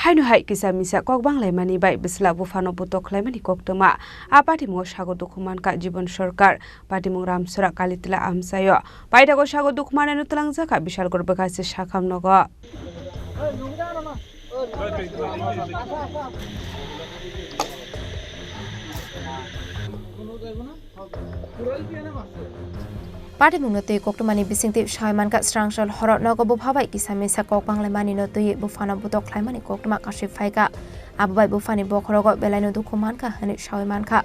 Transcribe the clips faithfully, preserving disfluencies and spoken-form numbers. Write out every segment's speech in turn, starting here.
Aino hai kisa misa kok banglaimani bai bwsla buphano butok khlaimani koktwma. A patimungo sago dukhu mankha Jibon Sarkar, patimung Ramsara Kalitila amchaio. Paithago sago dukhu manano twlangjakha Bishalgarh bwkhaksi sakham nogo. Patimungno twi koktwmani bisingtwi sawi mankha, srangsal horo nogo bupha bai kisa misa kok banglaimani no twiwi buphano butok khlaimani koktwma kasui phaikha. Abo bai buphani bokhorogo belaino dukhu mankha hwnwi sawi mankha.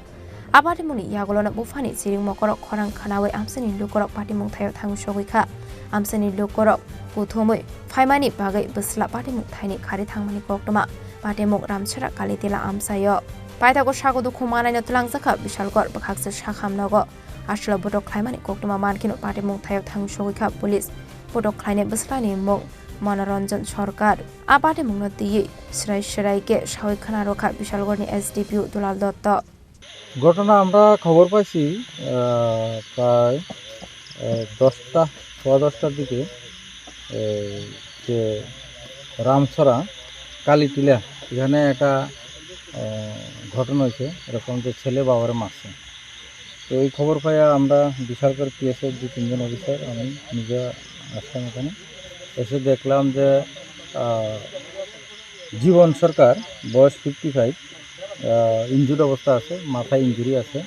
A patimungni yagulono buphani chiring mokorok khorang khwnawi amchaini lukurok patimung thaio thangwi sogwi kha. Amchaini lukurok kuthumwi phaimani bagwi bwsla patimung thaini khari thangmani koktwma patimung Ramsara Kalitila amchaio. Paithago sago dukhu manaino twlangjakha Bishalgarh bwkhaksi sakham nogo. Aswla butok khlaimani koktwma mankheno patimung thaio thangwi sogwi kha police. Butok khlainai bwslani mung Manoranjan Sarkar. A patimungno twiwi swrai swrai khe sawi khwna rwkha Bishalgarhni S D P O Dulal Dotto. ঘটনা আমরা খবর পাইছি, আহ, প্রায়, আহ, দশটা, সোয়া দশটার দিকে, এই, যে রামছড়া কালীটিলা, এখানে একটা, আহ, ঘটনা হয়েছে, এরকম যে ছেলে বাবারে মারছে। তো এই খবর পাইয়া আমরা বিশালগড় পিএসএফ দু তিনজন অফিসার, আমি নিজে আসলাম এখানে। এসে দেখলাম যে, আহ, জীবন সরকার, বয়স ফিফটি ফাইভ, আহ, ইনজুর্ড অবস্থা আছে, মাথায় ইনজুরি আছে,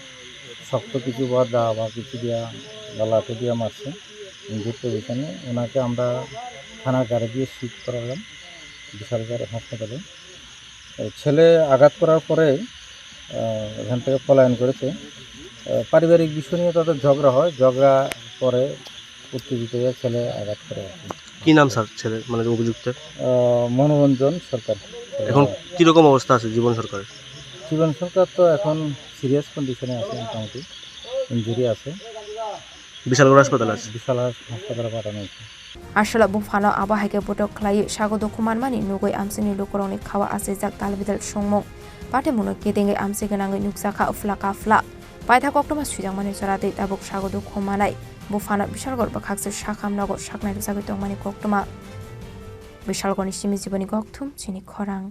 শক্ত কিছু বা দা বা কিছু দিয়া বা লাঠি দিয়া মারছে, ইনজুর্ড পজিশনে। ওনাকে আমরা থানার গাড়ি দিয়ে শিফট করালাম বিশালগড় হাসপাতালে। এই ছেলে আঘাত করার পরে, আহ, এখান থেকে পলায়ন করেছে। আহ, পারিবারিক বিষয় নিয়ে তাদের ঝগড়া হয়, ঝগড়া পরে উত্তেজিত হয়ে ছেলে আঘাত করে আর কি। কি নাম স্যার ছেলে, মানে অভিযুক্তের? আহ, মনোরঞ্জন সরকার। এখন কিরকম অবস্থা আছে জীবন সরকারের? জীবন সরকার তো এখন সিরিয়াস কন্ডিশনে আছে, মোটামুটি ইনজুরি আছে। বিশালগড় হাসপাতালে আছে। বিশাল হাস-, হাসপাতালে পাঠানো হয়েছে। Aswla buphano abo hai khe butok khlaiwi sago dukhu manmani nugwi amchaini lukurokni khao achijak dalbidal songmung. Patimungno kedengwi amchai gwnangwi nukjakha phla ka phla. Paitha koktwma swijakmani jora tei tabuk sago dukhu manai buphano Bishalgarh bwkhaksi sakham nogo saknai rwjagwi tongmani koktwma. Bishalgarhni simi jiboni kokthum chini khorang.